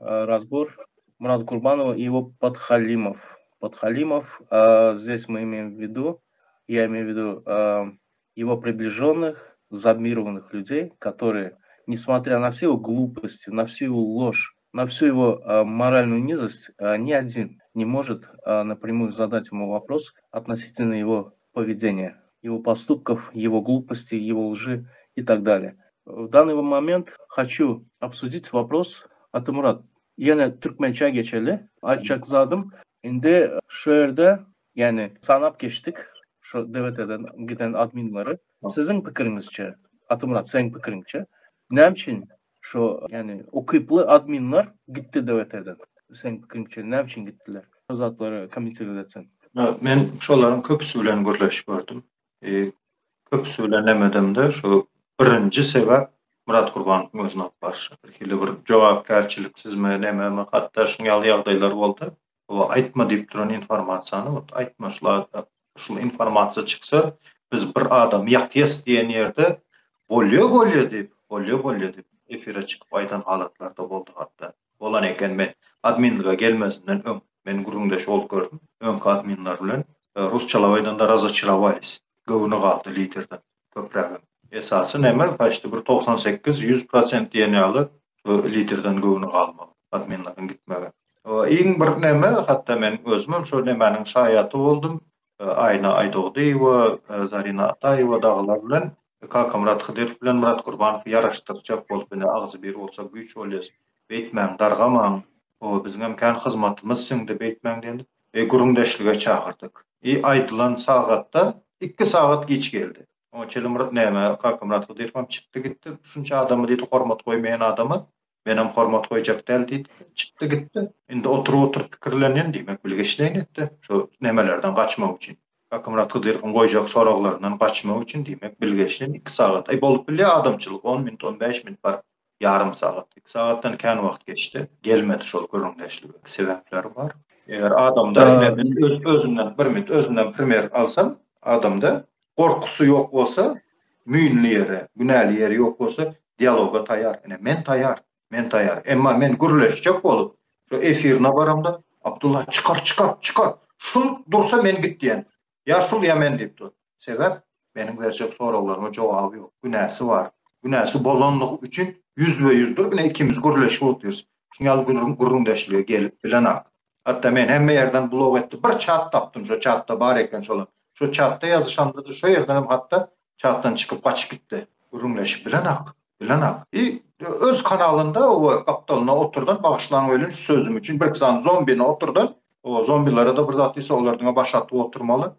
Разбор Мурата Курбанова и его подхалимов. Подхалимов, здесь мы имеем в виду, я имею в виду его приближенных, зомбированных людей, которые, несмотря на все его глупости, на всю его ложь, на всю его моральную низость, ни один не может напрямую задать ему вопрос относительно его поведения, его поступков, его глупости, его лжи и так далее. В данный момент хочу обсудить вопрос Atamurad, ýene türkmençä geçeli. Aýtjak zadym, indi şu ýerde, ýagny sanap geçdik şu DWT-den giden adminleri. Siziň pikiriňizçe, Atamurad, seň pikiriňçe, näme üçin şu, ýagny ukyply adminler gitdi DWT-den? Seň pikiriňçe näme üçin gitdiler? Şu zatlary kommentirowat etseň. Men şolaryň köpüsi bilen gürleşip gördüm. Köpüsi bilen nemedemde şu birinji sebäp Myrat Gurbanowyň özüni alyp barşy. Bir hili bir jogapkärçiliksizmi, nememi, hatda şuň ýaly ýagdaýlar boldy. Hawa, aýtma diýip duran informasiýany, ot aýtma şul şul informasiýa çyksa, biz bir adamy ýakýas diýen ýerde bolýa bolýa diýip, bolýa bolýa diýip efire çykyp aýdan halatlar-da boldy hatda. Bolan eken men adminlige gelmezinden öň men gürrüňdeş bolup gördüm öňki adminler bilen rusçalap aýdanda razoçarowalis göwni galdy liderden köprägem. Esasy neme paçti bir 98 100 prosent diýen ýaly şu liderden göwni galmagy adminleriň gitmegi. Iň bir neme hatda men özümem şo nemäniň şaýaty boldum Aýna Aýdogdyýewa, Zarina Ataýewa dagylar bilen Kakamyrat Hydyrow bilen Myrat Gurbanowy ýaraşdyrjak bolup ine agzybir bolsa güýç bolýas beýtmäň dargamaň o biziňem kän hyzmatymyz siňdi beýtmäň diýende e gürrüňdeşlige çagyrdyk i aýdylan sagatda ikki sagat giç geldi oňa çenli Myrat näme Kakamyrat Hydyrowam çykdy gitdi şunça adama diýdi hormat goýmaýan adama Menem hormat goýjak däl diýdi. Çykdy gitdi. Indi oturyp-oturyp pikirlenýän, diýmek, bilgeşleýin etdi. Şu nemelerden gaçmak üçin. Kakymyrat Hydyrowyň goýjak soraglaryndan gaçmak üçin, diýmek, bilgeşleýin iki sagat. Aý, bolup bilýär adamçylyk, on minut, on bäş minut bar, ýarym sagat. Iki sagatdan kän wagt geçdi. Gelmedi şol gürrüňdeşlige. Sebäpleri bar. Eger adamda, ine, men öz özümden, bir minut, özümden primer alsam, adamda gorkusy ýok bolsa, müýnli ýeri, günäli ýeri ýok bolsa, dialoga taýýar. Ine, men taýýar, men taýýar. Emma men gürleşjek bolup, şu efirine baramda, Abdulla çykar, çykar, çykar. Şul dursa men git diýen. Ýa şul ýa men diýip dur. Sebäp, meniň berjek soraglaryma jogaby ýok. Günäsi bar. Günäsi bolanlygy üçin ýüzbe-ýüz durup, ine ikimiz gürleşip otyrys. Şuň ýaly gürrüňdeşlige gelip bilenak. Hatda men hemme ýerden blok etdi. Bir çat tapdym, şo çatda bar eken şolar. Şo çatda ýazyşanda-da şo ýerdenem hatda çatdan çykyp gaçyp gitdi. Gürrüňleşip bilenak, bilenak. I öz kanalynda o gapdalynda oturdan, bagyşlaň welin şu sözüm üçin birki sany zombini oturdan, o zombilere-de bir zat diýse olar diňe baş atyp oturmaly.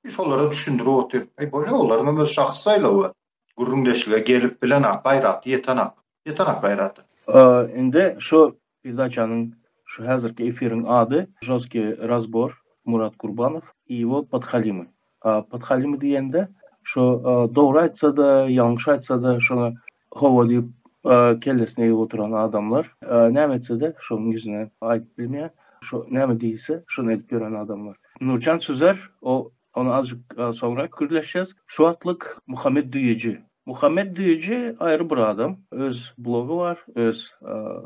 I şolara düşündirip otyr. Eý bolýa olaryňam öz şahsy saýlawy. Gürrüňdeşlige gelip bilenak, gaýraty ýetenak. Ýetenak gaýraty. Indi şu Peredaçanyň şu häzirki efiriň ady Žostkiý razbor Murat Kurbanow i ýego podhalimy. Podhalimy diýende şu dogry aýtsa-da, ýalňyş aýtsa-da şoňa hawa diýip kellesine egip oturan adamlar näme etse-de şonuň ýüzüne aýdyp bilmeýär. Şu näme diýse şony edip ýören adamlar. Nurjan Süzer o ony azjyk soňrak gürleşecez. Şu wagtlyk Muhammet Düýeji Muhammet Düýeji aýry bir adam, öz blogy bar, öz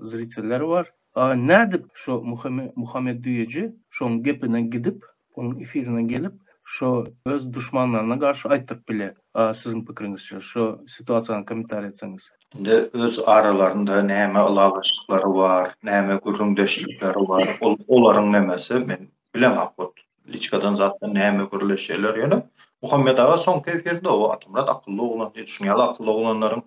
zritelleri bar. Nädip şo Muhammet Düýeji şoň gepine gidip, onuň efirine gelip, şo öz duşmanlaryna garşy aýtdyryp bilýär? Siziň pikiriňizçe, şo situasiýany kommentariý etseňiz. Indi öz aralarynda näme ylalaşyklary bar, näme gürrüňdeşlikleri bar, ol olaryň nemesi, men Bilemok ot liçkadan zatdan näme gürleşýärler ýöne Muhammet aga soňky efirde o Atamyrat akylly oglan diýdi şuň ýaly akylly oglanlaryň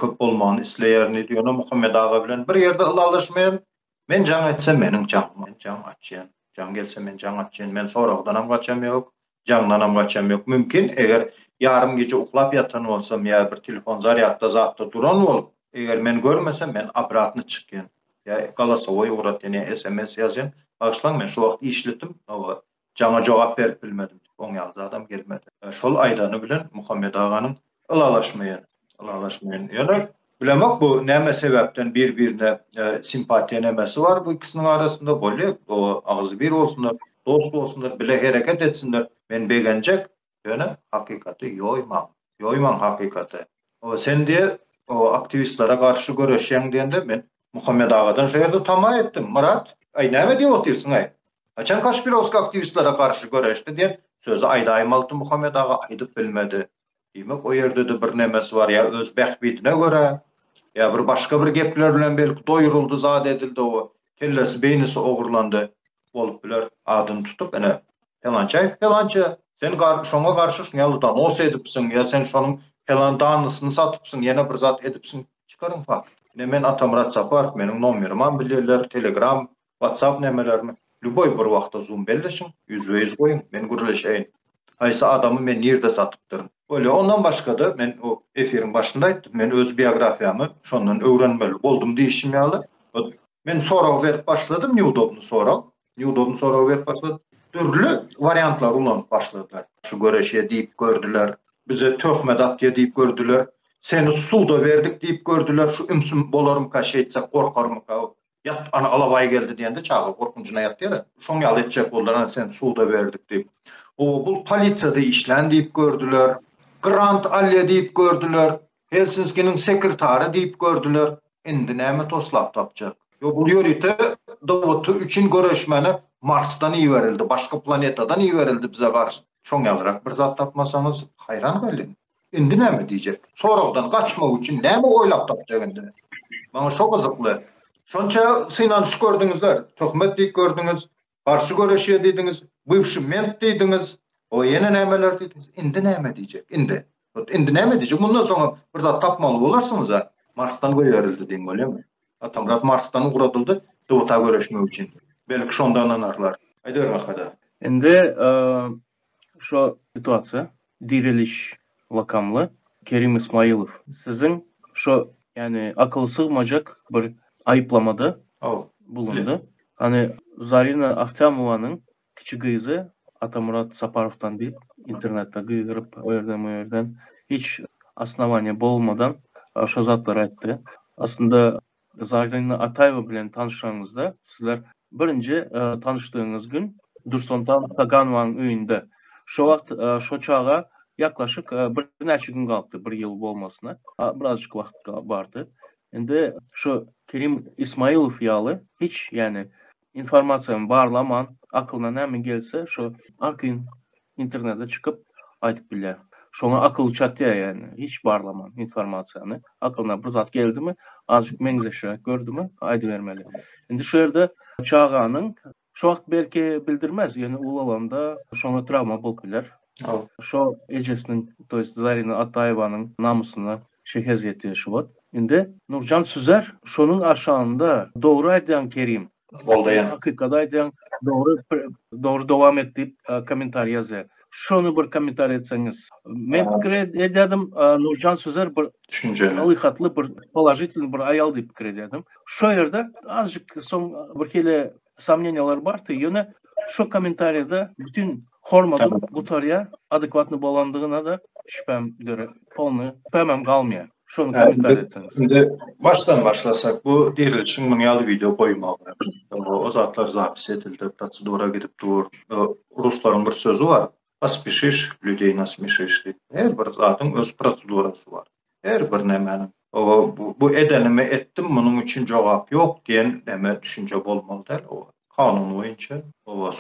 köp bolmagyny isleýärin diýdi ýöne Muhammet aga bilen bir ýerde ylalaşmaýan men jaň etsem meniň jaňyma jaň açýan jaň gelse men jaň açýan men soragdanam gaçam ýok jaňdanam gaçam ýok mümkin eger ýarym gije uklap ýatan bolsam ýa bir telefon zarýadda zatda duran bolup eger men görmesem men obratny çykýan Ýa golosowoý ugratýan ýa sms ýazýan. Bagyşlaň men şu wagt işlidim, hawa, jaňa jogap berip bilmedim diýip, oň ýaly zadam gelmedi. Şol aýdany bilen Muhammet aganyň ylalaşmaýan, ylalaşmaýan. Ýöne bilemok bu näme sebäpden bir-birine simpatiýa nemesi bar bu ikisiniň arasynda, bolýa, agzybir bolsunlar, dost bolsunlar, bile hereket etsinler, men begenjek. Ýöne hakykaty ýoýmaň. Ýoýmaň hakykaty. O sen diýe o aktiwistlere garşy göreşýäň diýende men. Muhammet agadan şo ýerde tama etdim. Myrat, aý näme diýip otyrsyň-aý? Haçan Kaşpirowskiý aktiwistlere garşy göreşdi diýen sözi aýdaýmalydy Muhammet aga, aýdyp bilmedi. Diýmek, o ýerde-de bir nemesi bar, ýa öz bähbidine görä, ýa bir başga bir gepler bilen belki doýruldy, zat edildi, o kellesi, beýnisi ogurlandy. Bolup biler. Adyny tutup, ine, pelançaýew pelança, sen şoňa garşy şuny ýaly donos edipsiň, ýa sen şonuň pelan dannysyny satypsyň, ýene bir zat edipsiň, çykaryň fakt. Ine, men Atamyrat Saparow, meniň nomerimam bilýärler, telegram, WhatsApp nemelerimi, lýuboý bir wagtda zoom belleşiň, ýüzbe-ýüz goýuň, men gürleşeýin. Haýsy adamy men nirde satypdyryn. Bolýa, ondan başga-da, men o efiriň başynda aýtdym, men öz biografiýamy şondan öwrenmeli boldum diýişim ýaly. Men sorag berip başladym, neudobny sorag. Neudobny sorag berip başladym. Dürli wariantlary ulanyp başladylar. Şu göreşýä diýip gördüler. Bize töhmet atýa diýip gördüler. Seni suda berdik diýip gördüler. Şu ümsüm bolarmyka, şeýtsek gorkarmyka. Ýat, ana alabaý geldi diýende çaga gorkunjyna ýatýar-a. Şoň ýaly etjek boldular, ana seni suda berdik diýip. O bul polisiýada işlän diýip gördüler. Grant alýa diýip gördüler. Helsinskiniň sekretary diýip gördüler. Indi näme toslap tapjak? Ýok, bul ýörite DWT üçin göreşmäne Marsdan iberildi, başga planetadan iberildi bize garşy. Şoň ýalyrak bir zat tapmasaňyz, haýran galýan. Indi näme diýjek? Soragdan gaçmak üçin näme oýlap tapjak indi? Maňa şo gyzykly. Şonça synanyşyk gördüňizler, töhmet diýip gördüňiz, garşy göreşýär diýdiňiz, bywşy ment diýdiňiz, o ýene nämeler diýdiňiz. Indi näme diýjek? Indi. Indi näme diýjek? Mundan soňam bir zat tapmaly bolarsyňyz-a. Marsdan goýberildi diýiň bolýamy? Atamyrat Marsdan ugradyldy DWTA göreşmek üçin. Belki şonda ynanarlar. Aýdyber Mahmyt aga. Indi Şo situasiýa Diriliş lakamly Kerim Ismailow siziň şo ýani akyl sygmajak bir aýyplamada bulundy. Hany Zarina Ahtamowanyň kiçi gyzy Atamyrat Saparowdan diýip internetde gygyryp o ýerden bu ýerden hiç osnowaniýa bolmadan şo zatlary aýtdy. Aslynda Zarina Ataýewa bilen tanyşanyňyzda sizler birinji tanyşdygyňyz gün Dursoltan Taganowanyň öýünde. Şo wagt şo çaga ýaklaşyk birnäçe gün galypdy, bir ýyl bolmasyna. Birazjyk wagt bardy. Indi şo Kerim Ismailow ýaly hiç ýani informasiýany barlaman, akylyna näme gelse şo arkaýyn internete çykyp aýdyp bilýär. Şoňa akyly çatýar ýagny hiç barlaman informasiýany. Akylyna bir zat geldimi, azjyk meňzeşräk gördümi aýdybermeli. Indi şu ýerde çaganyň şo wagt belki bildirmez, ýöne ulalanda şoňa trawma bolup biler. Şo ejesiniň, to ýest Zarina Ataýewanyň namysyna şekez ýetýär şu wagt. Indi Nurjan Süzer şonuň aşagynda dogry aýdýaň Kerim. Goldaýan. Hakykat aýdýaň, dogry dogry dowam et diýip kommentariý ýazýar. Şony bir kommentariý etseňiz. Men pikir edýärdim, Nurjan Süzer bir düşünjeli, salykatly bir položitelnyý bir aýal diýip pikir edýärdim. Şo ýerde azjyk soň bir hili somneniýalar bardy, ýöne şo kommentariýada bütin hormatym gutarýar, adekwatny bolandygyna-da şübhäm döre, polny şübhämem galmaýar. Şony kommentariý etseňiz. Indi başdan başlasak, bu dirilişiň muň ýaly wideo goýmagy. O zatlar zapis edildi, prosedura gidip dur. Ruslaryň bir sözi bar, Pospişiş, lýudey nasmişiş diýip. Her bir zadyň öz prosedurasy bar. Her bir nämäniň. Bu edenimi etdim, munuň üçin jogap ýok diýen näme düşünje bolmaly däl. Kanun boýunça,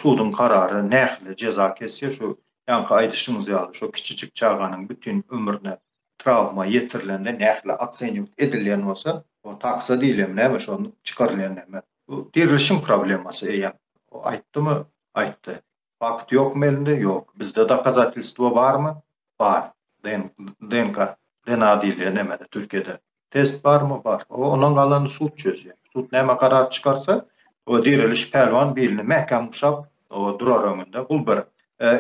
suduň karary nähili jeza kesýär, şu ýaňky aýdyşyňyz ýaly, şo kiçijik çaganyň bütin ömrüne trawma ýetirilende nähili otseniwt edilýän bolsa, o taksa diýilýärmi näme şony çykarylýan näme. Bu dirilişiň problemasy eýýäm. O aýtdymy? Aýtdy. Fakt ýokmy elinde? Ýok. Bizde dokazatelstwo barmy? Bar. DNK, DNA diýilýär nämede Türkiýede. Test barmy? Bar. O ondan galanyny sud çözýär. Sud näme karar çykarsa, o diriliş pälwan bilini mäkäm guşap, o durar öňünde. Bul bir.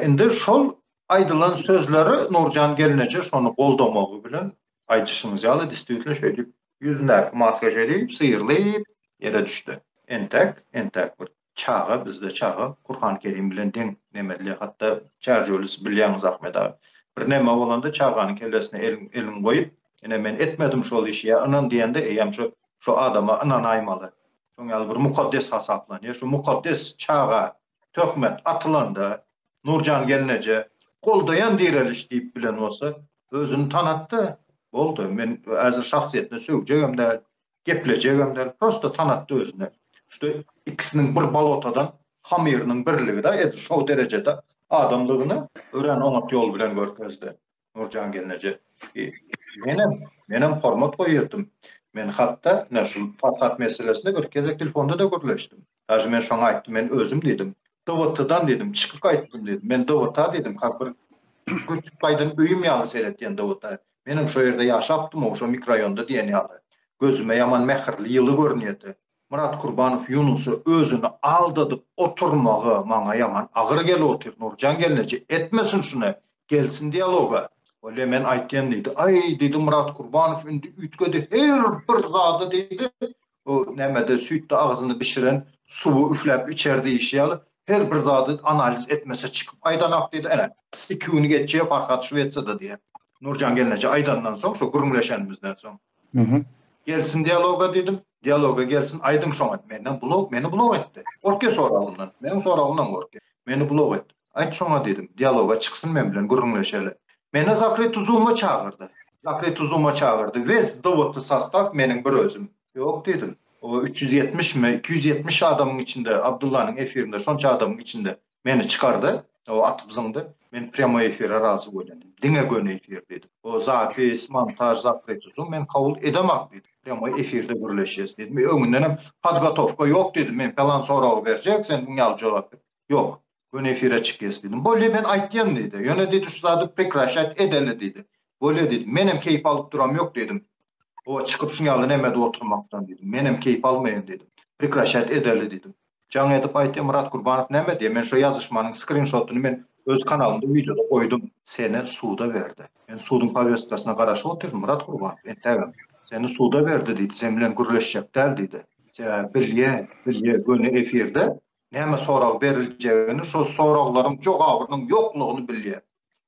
Indi şol Aýdylan sözleri Nurjan gelneje şony goldamagy bilen aýdyşyňyz ýaly distwitno şeýdip ýüzündäki maska şeýdip syrylyp ýere düşdi. Entäk, entäk bir çaga bizde çaga Kurhan Kerim bilen deň neme edilýär hatda çärjewli siz bilýäňiz Ahmet aga. Bir neme bolanda çaganyň kellesine eliň eliňi goýup ine men etmedim şol işi ýa ynan diýende eýýäm şo şo adama ynanaýmaly. Şoň ýaly bir mukaddes hasaplanýar. Şu mukaddes çaga töhmet atylanda Nurjan gelneje goldaýan direliş diýip bilen bolsa özüni tanatdy. Boldy. Men häzir şahsyýetine sögjegem däl. Geplejegem däl, prosto tanatdy özüni. Şto ikisiniň bir bolotadan hamyrynyň birligi-de edil şo derejede adamlygyny örän oňat ýol bilen görkezdi. Nurjan gelneje. Menem, menem hormat goýýardym. Men hatda, ine şu Farhat meselesinde bir gezek telefonda-da gürleşdim. Daže men şoňa aýtdym, men özüm diýdim. DWT-dan diýdim, çykyp gaýtdym diýdim. Men DWT diýdim, ha bir göçüp gaýdan öýüm ýaly seretýän DWT. Menem şo ýerde ýaşapdym-ow, şo mikroraýonda diýen ýaly. Gözüme ýaman mähirli, ýyly görünýärdi. Myrat Kurbanow Ýunusy özüni aldadyp oturmagy maňa ýaman agyr gelip otyr Nurjan gelneje etmesin şuny gelsin dialoga. Bolýa men aýtýan diýdi. Aý diýdi Myrat Kurbanow indi üýtgedi her bir zady diýdi. O nämede süýtde agzyny bişiren suwy üfläp içer diýişi ýaly her bir zady analiz etmese çykyp aýdanak diýdi. Ene iki gün geçýä Farhat Şwetsiýada diýýä. Nurjan gelneje aýdandan soň şo gürrüňleşenimizden soň. Gelsin dialoga diýdim. Dialoga gelsin aýdyň şoňa. Menden blok, meni blok etdi. Gorkýa soragymdan. Meniň soragymdan gorkýa. Meni blok etdi. Aýt şoňa diýdim. Dialoga çyksyn men bilen gürrüňleşeli. Meni zakryty zuma çagyrdy. Zakryty zuma çagyrdy. Wes dwt sostaw meniň bir özüm. Ýok diýdim. O 370 mi, 270 adamyň içinde Abdullanyň efirinde şonça adamyň içinde Meni çykardy, o atyp zyňdy. Men prýamoý efire razy bolýan diýdim. Diňe göni efir diýdim. O zapis, montaž, zapret uzun men kabul edemak diýdim. Prýamoý efirde gürleşýäs diýdim. E öňündenem podgotowka ýok diýdim. Men pelan soragy berjek, sen muň ýaly jogap ber. Ýok. Göni efire çykýas diýdim. Bolýa men aýtýan diýdi. Ýöne diýdi şu zady prekraşat edeli diýdi. Bolýa diýdim. Menem keýp alyp duram ýok diýdim. O çykyp şuň ýaly nemede oturmakdan diýdim. Menem keýp almaýan diýdim. Prekraşat edeli diýdim. Jaň edip aýtýa Myrat Gurbanow näme diýýä men şo ýazyşmanyň skrinşotyny men öz kanalymda wideoda goýdum. Seni suda berdi. Men suduň powestkasyna garaşyp otyryn Myrat Gurbanow entägem. Seni suda berdi diýdi sen bilen gürleşjek däl diýdi. Sebäbi bilýä bilýä göni efirde näme sorag beriljegini şo soraglaryň jogabynyň ýoklugyny bilýä.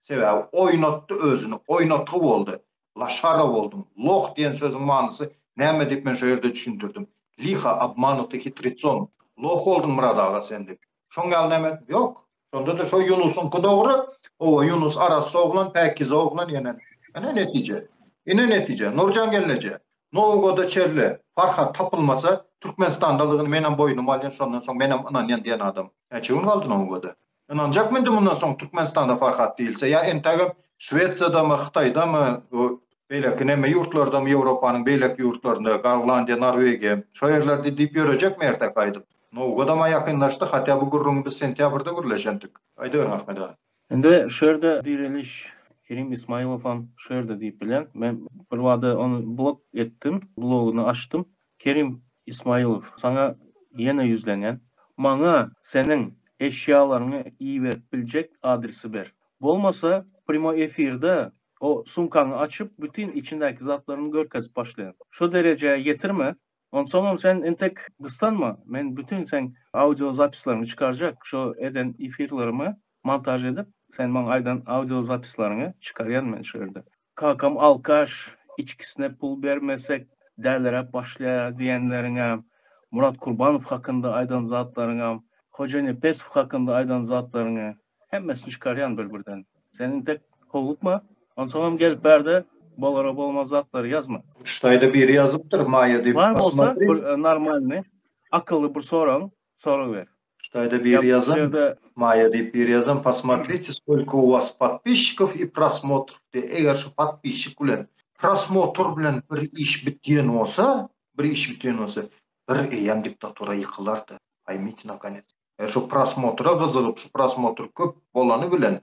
Sebäbi oýnatdy özüni oýnatgy boldy. Laşara bolduň. Loh diýen sözüň manysy näme diýip men şo ýerde düşündirdim. Liha, obmanuty hitritson. Loh bolduň Myrat aga sen diýip. Şoň ýaly näme? Ýok. Şonda-da şo Ýunusyňky dogry. Hawa, Ýunus arassa oglan, päkize oglan ýene. Ine netije. Ine netije. Nurjan gelneje. Nowgoda çenli Farhat tapylmasa, Türkmenistandalygyny menem boýnuma alýan, şondan soň menem ynanýan diýen adam. Näçe gün galdy Nowgoda? Ynanjakmy indi mundan soň Türkmenistanda Farhat diýilse ýa entägem Şwesiýadamy, Hytaýdamy, bu beýleki neme ýurtlardamy Ýewropanyň beýleki ýurtlarynda, Gollandiýa, Norwegiýa, şo ýerlerde diýip ýörejekmi erteki aýdyp. Nowgodam-a ýakynlaşdy, hatýa bu gürrüňi biz sentýabrda gürleşendik. Aýdyberiň Ahmet aga. Indi şu ýerde direliş Kerim Ismailowam şu ýerde diýip bilýän. Men birbada ony blok etdim, blogyny açdym. Kerim Ismailow, saňa ýene ýüzlenýän. Maňa seniň eşýalaryňy iberip biljek adresi ber. Bolmasa, primoý efirde o sumkaňy açyp, bütin içindäki zatlaryňy görkezip başlaýan. Şo derejä ýetirme. Onsoňam sen entek gyssanma. Men bütin seň audio zapislaryňy çykarjak. Şo eden efirlerimi montaž edip, sen maňa aýdan audio zapislaryňy çykarýan men şo ýerde. Kakam alkaş, içkisine pul bermesek däliräp başlaýar diýenleriňem, Murat Kurbanow hakynda aýdan zatlaryňam, Hojanepesow hakynda aýdan zatlaryňy hemmesini çykarýan bir-birden. Sen intek howlukma, onsoňam gelip bärde bolara bolmaz zatlary ýazma. Ştaýda biri ýazypdyr Maýa diýip Bar bolsa bir normalny, akylly bir soragyň sorag ber. Ştaýda biri ýazan, Maýa diýip biri ýazan, posmotrite skolko u was podpisçikow i prosmotrov diýip, eger şu podpisçik bilen prosmotr bilen bir iş bitýän bolsa, bir iş bitýän bolsa, bir eýýäm diktatura ýykylardy, paýmite nakonec. Eger şu prosmotra gyzygyp, şu prosmotr köp bolany bilen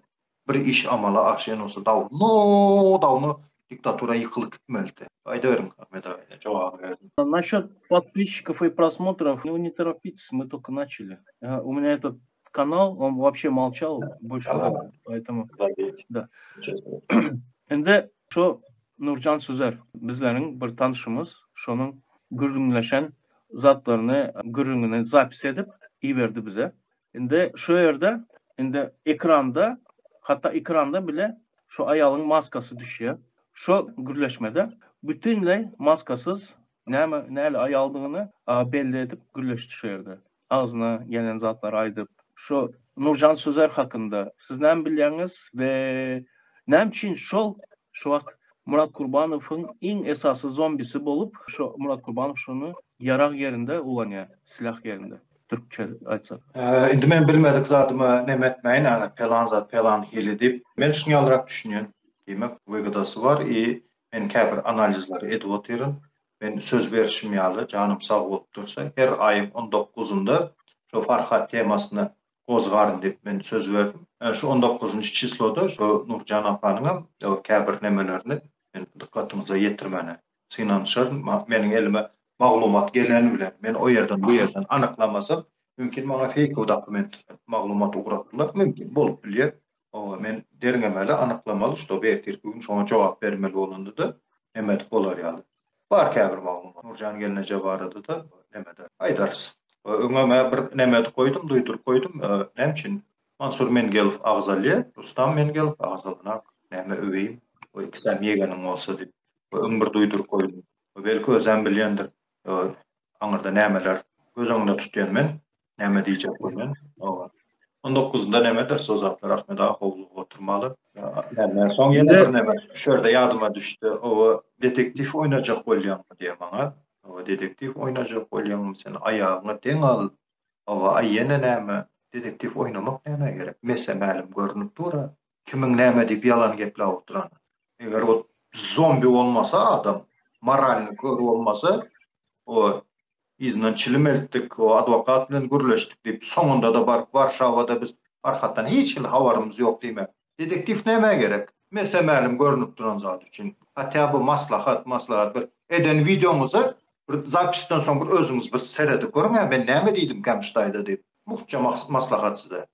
bir iş amala aşýan bolsa, dawno, dawno diktatura ýykylyp gitmelidi. Aýdyberiň, Ahmet aga, jogaby berdim. Насчет подписчиков и просмотров, ну не торопитесь, мы только начали. У меня этот канал, он вообще молчал больше года, поэтому... Да. Indi şu Nurjan Süzer bizleriň bir tanşymyz, şonuň gürrüňleşen zatlaryny, gürrüňini zapis edip iberdi bize. Indi şu ýerde, indi ekranda, hatda ekranda bile şu aýalyň maskasy düşýär. Şo gürleşmede bütinleý maskasyz näme, näli aýaldygyny belli edip gürleşdi şu ýerde. Agzyna gelen zatlary aýdyp. Şo Nurjan Sözer hakynda siz näme bilýäňiz we näme üçin şol şu wagt. Murat Kurbanowyň iň esasy zombisi bolup, şo Murat Kurbanow şony ýarag ýerinde ulanýar, silah ýerinde, türkçe aýtsak. Indi men bilmedik zadyma neme etmäýin, ana pelan zat pelan hili diýip. Men şuny ýalyrak düşünýän. Diýmek, wygodasy bar i men käbir analizleri edip otyryn. Men söz berişim ýaly, janym sag bolup dursa, her aýyň on dokuzynda şo Farhat temasyny gozgaryn diýip men söz berdim. Şu on dokuzynjy çisloda şo Nurjan apanyňam käbir nemelerini men dykgatyňyza ýetirmäne synanyşaryn. Meniň elime maglumat geleni bilen men o ýerden bu ýerden anyklamasam, mümkin maňa feýkowy dokument maglumat ugratdylar, mümkin bolup bilýär. Hawa, men derňemeli, anyklamaly, ştoby ertirki gün şoňa jogap bermeli bolanda-da neme edip bolar ýaly. Bar käbir maglumat. Nurjan gelneje barada-da neme-de aýdarys. Öňem-ä bir neme edip goýdum, duýduryp goýdum. Näme üçin Mansur Mengelow agzalýar, Rustam Mengelow agzalanak, näme öweýin, o ikisem ýegeniň bolsa diýip. Öň bir duýduryp goýdum. Belki özem bilýändir. Aňyrda nämeler göz öňünde tutýan men, näme diýjek bolýan. Hawa. On dokuzynda nämedir şo zatlar Ahmet aga howlugyp oturmaly. Näme, soň ýene bir näme, şu ýerde ýadyma düşdi. Oba detektiw oýnajak bolýaňmy diýýär maňa. Oba detektiw oýnajak bolýaňmy sen aýagyňy deň al. Oba aý ýene näme, detektiw oýnamak nämä gerek? Mese-mälim görnüp dur-a. Kimiň näme diýip ýalan gepläp oturany. Eger o zombi bolmasa adam, moralny kör bolmasa, o yzyndan çilim eltdik, o adwokat bilen gürleşdik diýip, soňunda-da baryp Warşawada biz Farhatdan hiç hili habarymyz ýok diýmek. Dedektiw nämä gerek? Mese-mälim görnüp duran zat üçin. Hatda bu maslahat, maslahat bir eden wideoňyza bir zapisden soň bir özüňiz bir seredip görüň-ä men näme diýdimkäm ştaýda diýip. Muhtja maslahat size.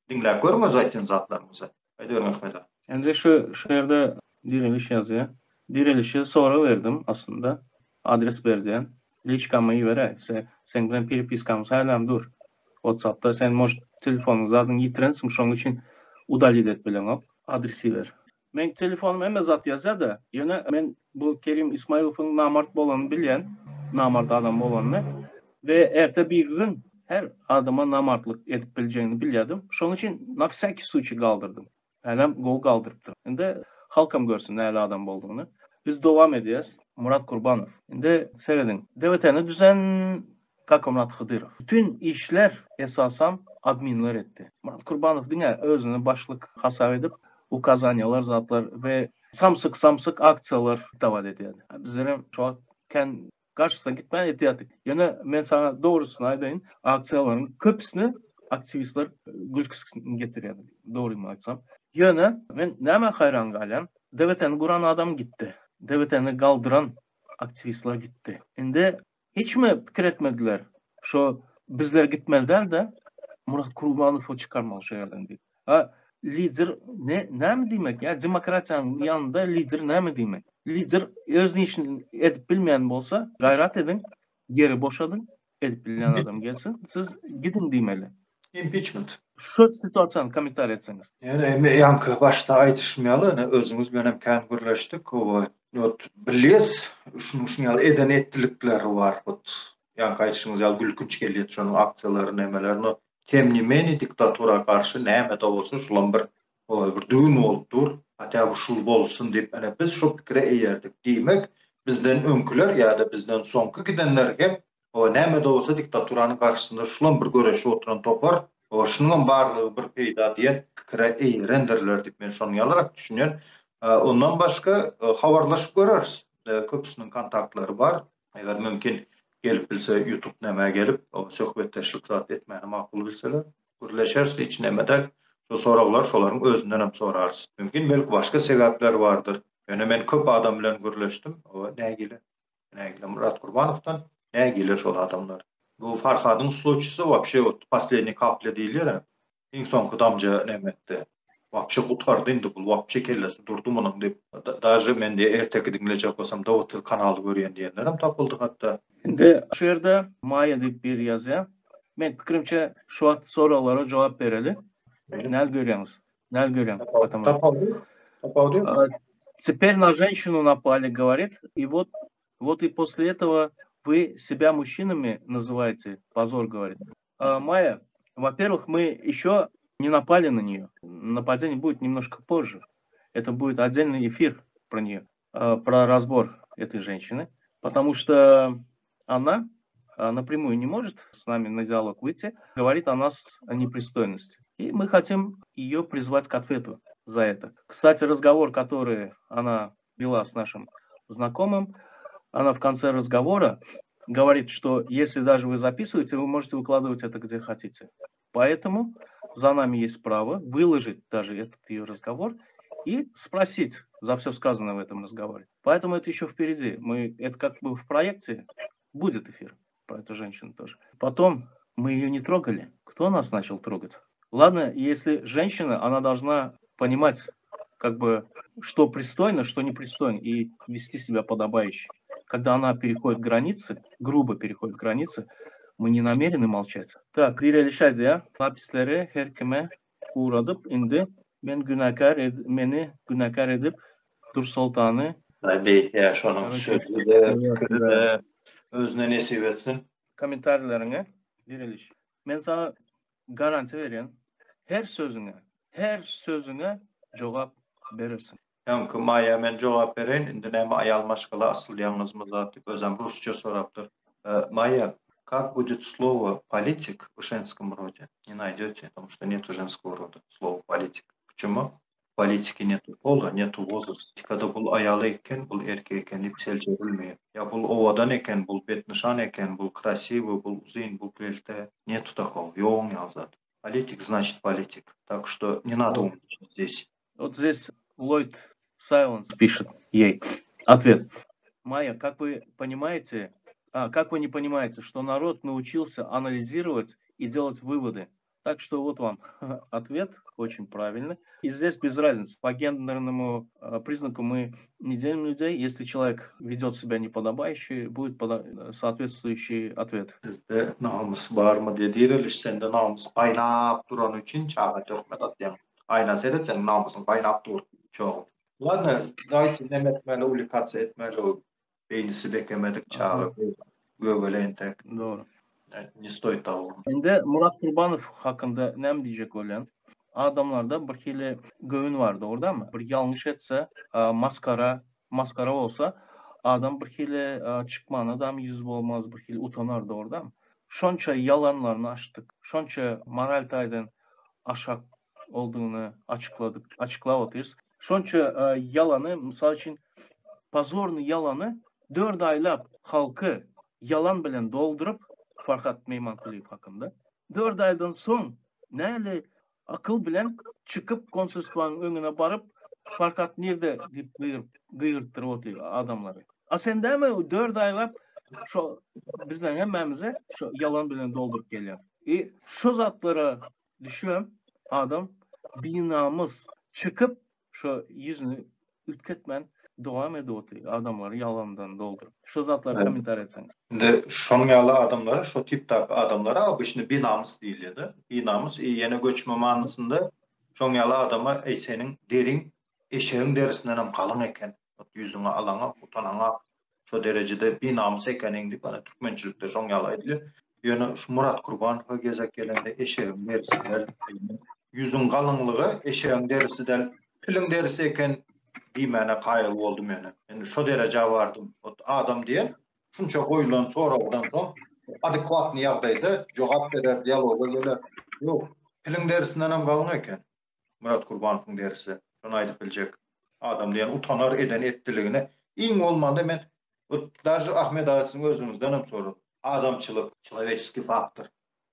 Diňläp görüň öz aýtýan zatlaryňyzy. Aýdyberiň Ahmet aga. Indi şu şu ýerde direliş ýazýar. Direlişe sorag berdim aslynda. Adres ber diýen. Liçkama iberäý. Se seň bilen perepiskamyz hälem dur. Whatsappda sen может telefonyň zadyny ýitirensiň şoň üçin udalit edip bileňok. Adres iber. Meň telefonym hemme zat ýazýada, ýöne men bu Kerim Ismailowyň namart bolanyny bilýän, namart adam bolanyny we erte bir gün her adama namartlyk edip biljegini bilýädim. Şonuň üçin na wsyakiý sluçiý galdyrdym. Hälem gowy galdyrypdyr. Indi halkam görsün nähili adam boldugyny. Biz dowam edýäs. Murat Kurbanow. Indi serediň. DWT-ni düzen Kakamyrat Hydyrow. Bütin işler esasan adminler etdi. Myrat Kurbanow diňe özüni başlyk hasap edip ukazaniýalar zatlar we samsyk samsyk aksiýalar dawat edýärdi. Bizlerem şo wagt kän garşysyna gitmän etýärdik. Ýöne men saňa dogrusyny aýdaýyn, aksiýalaryň köpüsini aktiwistler gülküsini getirýärdi, dogrymy aýtsam. Ýöne men nämä haýran galýan, DWT-ni guran adam gitdi. DWT-ni galdyran aktiwistler gitdi. Indi Hiçmi pikir etmediler. Şo bizler gitmeli däl-de, Murat Kurbanowy çykarmaly şo ýerden diýip. A lider ne näme diýmek ýa demokratiýanyň ýanynda lider näme diýmek? Lider öz işini edip bilmeýän bolsa, gaýrat ediň, ýeri boşadyň, edip bilýän adam gelsin, siz gidiň diýmeli. Impeachment. Şu situasiýany kommentariý etseňiz. Ýöne ýaňky başda aýdyşym ýaly, ine özüňiz bilen hem kän gürleşdik, oba ot bilýäs, şunuň şunuň ýaly eden etdilikleri bar, ot ýaňky aýdyşyňyz ýaly gülkünç gelýär şonuň aksiýalary nemeleri, no tem ne menee diktatura garşy näme-de bolsa şulam bir oba bir düwün bolup dur, hatda bu şul bolsun diýip ine biz şo pikire eýerdik, diýmek bizden öňküler ýa-da bizden soňky gidenler hem Hawa, näme-de bolsa diktaturanyň garşysynda şulam bir göreşip oturan topar, hawa, şunuňam barlygy bir peýda diýen pikire eýerendirler diýip men şonuň ýalyrak düşünýän. Ondan başga habarlaşyp göreris. Köpüsiniň kontaktlary bar. Eger mümkin gelip bilse ýutub nämä gelip, söhbetdeşlik zat etmäni makul bilseler, gürleşeris hiç neme däl. Şu soraglary şolaryň özündenem sorarys. Mümkin belki başga sebäpler bardyr. Ýöne men köp adam bilen gürleşdim. Hawa, nägile. Nägile Myrat Gurbanowdan, nägile şol adamlar. Bu Farhadyň sluçysy wapşe wot posledniý kaplýa diýilýär-ä. Iň soňky damja neme etdi. Wapşe gutardy indi bul wapşe kellesi durdy munuň diýip. Daže men diýe erteki diňlejek bolsam Dawutly kanaly görýän diýenlerem tapyldy hatda. Indi şu ýerde Maýa diýip biri ýazýar. Meň pikirimçe şu wagt soraglara jogap bereli. Näl görýäňiz? Näl görýäň? Tapawudy? Tapawudy? Теперь на женщину напали, говорит, и вот, вот и после этого вы себя мужчинами называете, позор, говорит. А, Майя, во-первых, мы еще не напали на нее. Нападение будет немножко позже. Это будет отдельный эфир про нее. Про разбор этой женщины, потому что она напрямую не может с нами на диалог выйти, говорит о нас о непристойности. И мы хотим ее призвать к ответу за это. Кстати, разговор, который она вела с нашим знакомым, она в конце разговора говорит, что если даже вы записываете, вы можете выкладывать это где хотите. Поэтому за нами есть право выложить даже этот ее разговор и спросить за все сказанное в этом разговоре. Поэтому это еще впереди. Мы, это как бы в проекте будет эфир про эту женщину тоже. Потом мы ее не трогали. Кто нас начал трогать? Ладно, если женщина, она должна понимать, как бы, что пристойно, что непристойно, и вести себя подобающе. Когда она переходит границы, грубо переходит границы, мы не намерены молчать. Так, Direliş aýdýar, Lapisleri her kime ugradyp, indi men günäkär ed, meni günäkär edip Dursoltany Aý beýtýär şonuň sözü-de, pikiri-de özüne nesip etsin. Kommentariýleriňe Direliş. Men saňa garantiýa berýän, her sözüňe, her sözüňe jogap berersiň. Öňki Maýa men jogap bereýin, indi näme aýal maşgala asylýaňyzmy zat diýip özem rusça sorapdyr. Maýa, как будет слово политик в женском роде? Не найдете, потому что нету женского рода слова политик. Почему? В политике нету пола, нету возраста. Politikada bul aýal eken, bul erkek eken diýip seljerilmeýär. Ýa bul owadan eken, bul betnyşan eken, bul krasiwy, bul uzyn, bul kelte. Нету такого, ýok oň ýaly zat. Политик значит политик. Так что не надо умничать здесь. Вот здесь Ллойд Сайленс пишет ей ответ. Майя, как вы понимаете, а, как вы не понимаете, что народ научился анализировать и делать выводы? Так что вот вам ответ, очень правильный. И здесь без разницы. По гендерному признаку мы не делим людей. Если человек ведет себя неподобающе, будет соответствующий ответ. Sizde namys barmy diýe direliş sende namys gaýnap durany üçin çaga töhmet atýaň. Aýna seret seniň namysyň gaýnap dur. Çogy. Ladno, dawayte neme etmeli ulikasiýa etmeli o beýnisi bekemedik çaga gögele entek. Dogry. Ne stoýit того. Indi Murat Kurbanow hakynda näme diýjek bolýan? Adamlarda bir hili göwün bar, dogry dälmi? Bir ýalňyş etse, maskara, maskara bolsa, adam bir hili çykmana-dam ýüzi bolmaz, bir hili utanar, dogry dälmi? Şonça ýalanlaryny açdyk, şonça moral taýdan aşak boldugyny açykladyk, açyklap otyrys. Şonça ýalany, mysal üçin, pozornyý ýalany dört aýlap halky ýalan bilen dolduryp, Farhat Meýmankulyýew hakynda, dört aýdan soň näli akyl bilen çykyp konsulstwanyň öňüne baryp, Farhat nirde diýip gygyryp, gygyrtdyryp otyr adamlary. A sen dämi dört aýlap şo bizleň hemmämizi şo ýalan bilen dolduryp gelýäň. I şo zatlara Düşübem adam binamys çykyp şo ýüzüni üýtgetmän dowam edip otyr adamlary ýalandan dolduryp. Şo zatlary kommentariý etseňiz. Indi şonuň ýaly adamlara şo tipdaky adamlara obyçny binamys diýilýär-de. Binamys i ýene göçme manysynda şoň ýaly adama eý seniň deriň eşegiň derisindenem galyň eken. Ot ýüzüňe alaňa utanaňa şo derejede binamys ekeniň diýip ana türkmençilikde şoň ýaly aýdylýar. Ýöne şu Murat Kurbanowa gezek gelende eşegiň derisi däl, ýüzüň galyňlygy eşegiň derisi däl, piliň derisi eken diýmäne kaýyl boldum ýöne. Indi şo derejä bardym. Ot adam diýen şunça goýulan soragdan soň adekwatnyý ýagdaýda jogap berer, dialoga geler. Ýok, piliň derisindenem galyň eken. Myrat Kurbanowyň derisi. Şony aýdyp biljek. Adam diýen utanar eden etdiligine. Iň bolmanda men daže Ahmet aga siziň özüňizdenem soradym. Adamçylyk, çelowečeskiý faktor.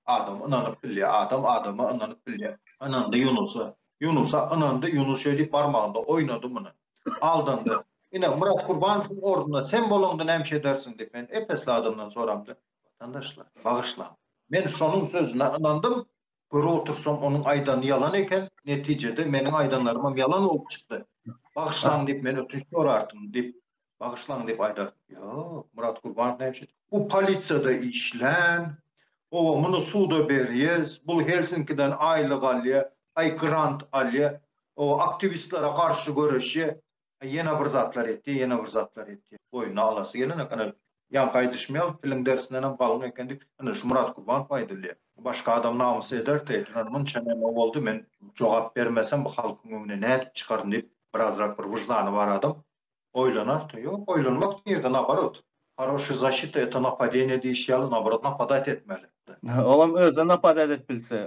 Adam ynanyp bilýär. Adam adama ynanyp bilýär. Ynandy Ýunusa. Ýunusa ynandy. Ýunus şeý diýip barmagynda oýnady muny. Aldandy. Ine, Myrat Kurbanowyň ornunda sen bolaňda näme edersiň diýip men ep-esli adamdan soramda. Watandaşlar, bagyşlaň. Men şonuň sözüne ynandym. Görüp otursam onuň aýdany ýalan eken, netijede meniň aýdanlarymam ýalan bolup çykdy. Bagyşlaň diýip men ötünç sorardym diýip, bagyşlaň diýip aýdardym. Ýok, Myrat Gurbanow näme üçin? Bu polisiýada işlän, oba muny suda berýäs, bul Helsinkiden aýlyk alýa, aý grant alýa, oba aktiwistlere garşy göreşýä. Ýene bir zatlar etdi, ýene bir zatlar etdi. Boýnuna alasy gelenek, ine, ýaňky aýdyşym ýaly, piliň derisindenem galyň eken diýip, ine, şu Myrat Gurbanow aýdylýar. Başga adam namys ederdi, ine, munça näme boldy, men jogap bermesem bu halkyň öňüne nädip çykaryn diýip, birazrak bir wyždany bar adam. Oýlanardy. Ýok, oýlanmak nirde, naborot. Horoşiý zaşita eto napadeniýe diýişi ýaly, naborot napadat etmeli. Olam özi napadat edip bilse,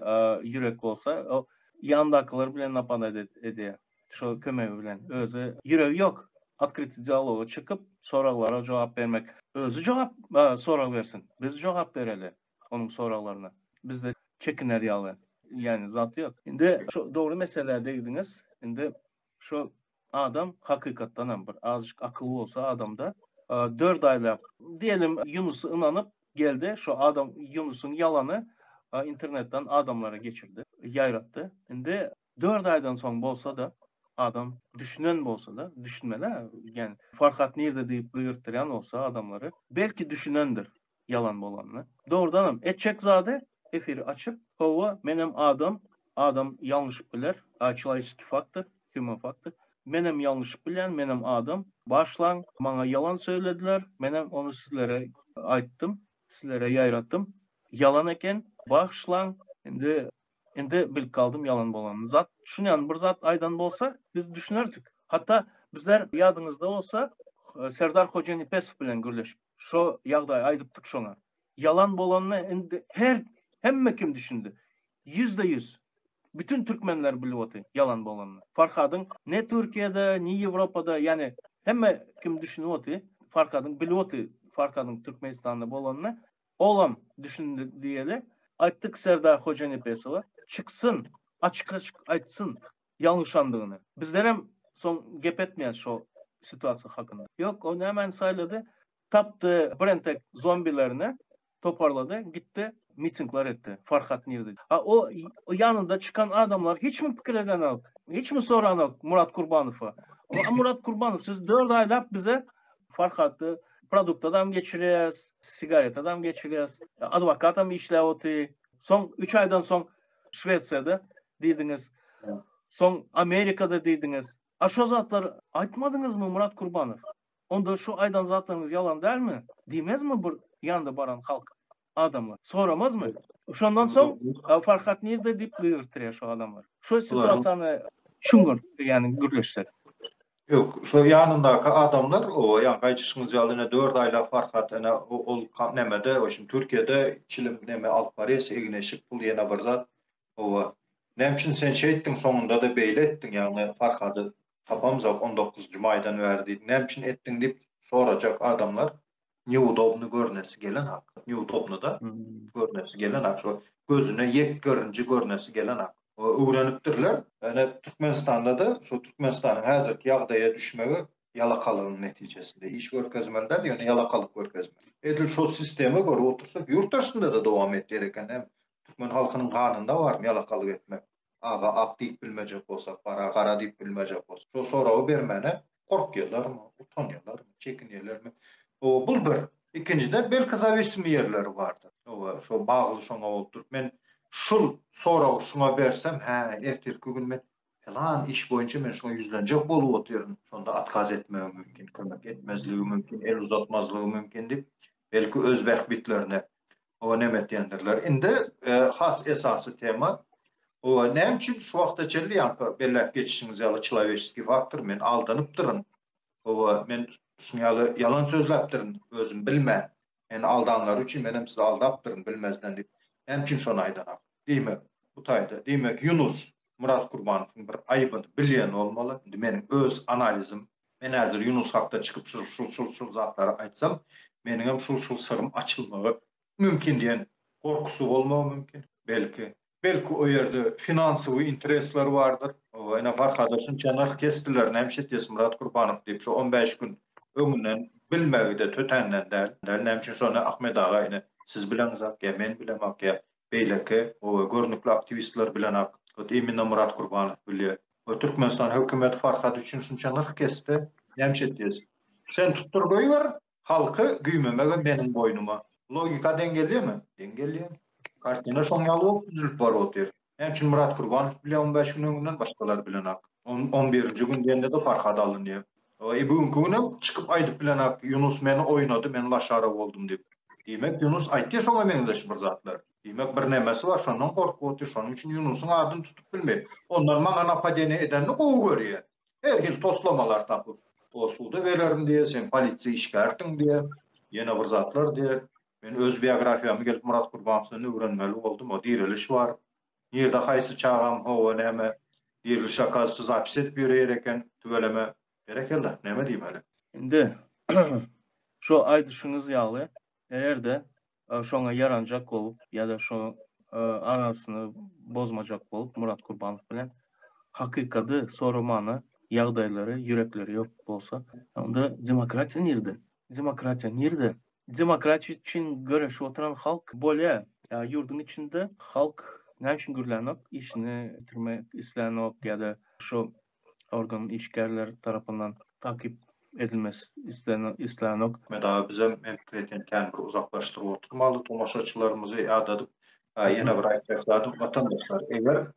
ýürek bolsa, o ýandakylar bilen napadat edýär. Şo kömegi bilen. Özi ýüregi ýok. Otkrytyý dialoga çykyp, soraglara jogap bermek. Özi jogap sorag bersin. Biz jogap bereli onuň soraglaryna. Bizde çekiner ýaly, ýagny zat ýok. Indi şo dogry meselä degdiňiz. Indi şo Adam hakykatdanam bir azajyk akyl bolsa adamda dört aýlap diýelim Ýunusy ynanyp geldi şo adam Ýunusyň ýalany internetden adamlara geçirdi ýaýratdy indi dört aýdan soň bolsada adam düşünen bolsada düşünmeli ýani Farhat nirde diýip gygyrtdyrýan bolsa adamlary belki düşünendir ýalan bolanyny dogrudanam etjek zady efiri açyp hawa menem adam adam ýalňyşyp biler çelawişeskiý faktor Human faktor. Menem ýalňyşyp bilýän, menem adam. Bagyşlaň, maňa ýalan söýlediler, menem ony sizlere aýtdym, sizlere ýaýratdym. Ýalan eken, bagyşlaň. Indi, indi bilip galdym ýalan bolanyny. Zat, şunýan bir zat aýdan bolsa, biz düşünerdik. Hatda bizler ýadyňyzda bolsa, Serdar Hojanepesow bilen gürleşip, şo ýagdaýy aýdypdyk şoňa. Ýalan bolanyny indi her, hemme kim düşündi. 100%. Bütün türkmenler bilip otyr ýalan bolanyny. Farhadyň ne Türkiýede, ne Ýewropada, ýani hemme kim düşünip otyr, Farhadyň bilip otyr Farhadyň Türkmenistanda bolanyny. Olam düşündi diýeli. Aýtdyk Serdar Hojanepesowa, çyksyn, açyk-açyk aýtsyn ýalňyşandygyny. Bizlerem soň gep etmeýäs şo situasiýa hakynda. Ýok, o nämäni saýlady? Tapdy birentek zombilerini toparlady, gitdi mitingler etdi. Farhat nirde? A o ýanynda çykan adamlar hiç mi pikir edenok? Hiç mi soranok Murat Kurbanowa? Murat Kurbanow siz 4 aýlap bize Farhaty produktadam geçirýäs, sigaretadam geçirýäs, adwokatam işläp oty. Soň 3 aýdan soň Şwesiýada diýdiňiz. Soň Amerikada diýdiňiz. A şo zatlar aýtmadyňyzmy Murat Kurbanow? Onda şu aýdan zatlaryňyz ýalan dälmi? Diýmezmi bir ýanda baran halk, adamlar? Soramazmy? Şondan soň Farhat nirde diýip gygyrtdyrýar şu adamlar. Şu situasiýany çuňňur, ýagny gürleşsek. Ýok, şo ýanyndaky adamlar, o ýaňky aýdyşyňyz ýaly ine dört aýlap Farhat ine ol nemede, o şindi Türkiýede çilim neme alyp barýas, egin-eşik, pul ýene bir zat. Hawa. Näme üçin sen şeýtdiň, soňunda-da beýle etdiň, ýagny Farhady tapamzok on dokuzynjy maýdan bäri diýdiň, näme üçin etdiň diýip sorajak adamlar neudobny görnesi gelenok. Neudobny-da görnesi gelenok. Şo gözüne ýek görünji görnesi gelenok. Öwrenipdirler. Ýöne Türkmenistanda-da şo Türkmenistanyň häzirki ýagdaýa düşmegi ýalakalygyň netijesinde. Iş görkezmeli däl, ýöne ýalakalyk görkezmeli. Edil şo sistemi görüp otursak, ýurt daşynda-da dowam etýär eken. Hem türkmen halkynyň ganynda barmy ýalakalyk etmek? Aga ak diýip bilmejek bolsak, gara gara diýip bilmejek bolsak. Şo soragy bermäne gorkýarlarmy, utanýarlarmy, çekinýärlermi? Hawa, bul bir. Ikinjiden, belki zawisimi ýerleri bardyr. Hawa, şo bagly şoňa bolup durup, men şul soragy şuňa bersem, hä, ertirki gün men Pylan iş boýunça men şuňa ýüzlenjek bolup otyryn, şonda otkaz etmegi mümkin, kömek etmezligi mümkin, el uzatmazlygy mümkin diýip, belki öz bähbitlerine oňa neme etýändirler. Indi has esasy tema, oba näme üçin şu wagta çenli ýaňky belläp geçişiňiz ýaly çloweçeskiý faktor, men aldanypdyryn, oba men şuň ýaly ýalan sözläpdirin özüm bilmän, meni aldanlary üçin menem sizi aldapdyryn bilmezden diýip, näme üçin şony aýdanok? Diýmek, bu taýda, diýmek, Ýunus Myrat Kurbanowyň bir aýybyny bilýän bolmaly. Indi meniň öz analizim. Men häzir Ýunus hakda çykyp şul, şul, şul, şul zatlary aýtsam, meniňem şul, şul syrym açylmagy mümkin diýen gorkusy bolmagy mümkin. Belki. Belki o ýerde finansowy interesleri bardyr. Oba, ine Farhada şunça nyrh kesdiler, näme iş etýäs Myrat Kurbanow diýip, şu on bäş gün öňünden bilmegi-de tötänden däl. Näme üçin şony Ahmet aga ine siz bileňizak ýa men bilemok ýa beýleki görnükli aktiwistler bilenok. Ot imенно Myrat Gurbanow bilýär. O Türkmenistan hökümeti Farhad üçin şunça nyrh kesdi. Näme iş etýäs? Sen tutdur goýber, halky güýmemegem meniň boýnuma. Logika deň gelýärmi? Deň gelýär. Kartina şoň ýaly bolup düzülip baryp otyr. Näme üçin Myrat Gurbanow bilýär on bäş gün öňünden, başgalar bilenok. On birinji gün diýende-de Farhad alynýar. E bu günki günem çykyp aýdyp bilenak Ýunus meni oýnady men laşara boldum diýip. Diýmek Ýunus aýtýa şoňa meňzeş bir zatlar. Diýmek bir nemesi bar şondan gorkup otyr şonuň üçin Ýunusyň adyny tutup bilmeýär. Ondan maňa napadeniýe edenini gowy görýär. Her hili toslamalar tapyp. O suda bererin diýýär, sen polisiýa işgärsiň diýýär, ýene bir zatlar diýýär. Men öz biografiýamy gelip Myrat Gurbanowdan öwrenmeli boldum, o diriliş bar. Nirde haýsy çagam hawa näme diriliş okazysy zapis edip ýöreýär eken, tüweleme. Berekella, näme diýmeli. Indi şu aýdyşyňyz ýaly, eger-de şoňa ýaranjak bolup ýa-da şo arasyny bozmajak bolup Myrat Gurbanow bilen hakykady soramana ýagdaýlary, ýürekleri ýok bolsa, onda demokratiýa nirde? Demokratiýa nirde? Demokratiýa üçin göreşip oturan halk bolýa. Ýurduň içinde halk näme üçin gürlänok, işini bitirmek islänok ýa-da şo organ işgärler tarapyndan takyp edilmesi islenok. Ahmet aga bizem men pikir edýän kän bir uzaklaşdyryp oturmaly tomaşaçylarymyzy ýadadyp ýene bir aýtjak zadym watandaşlar eger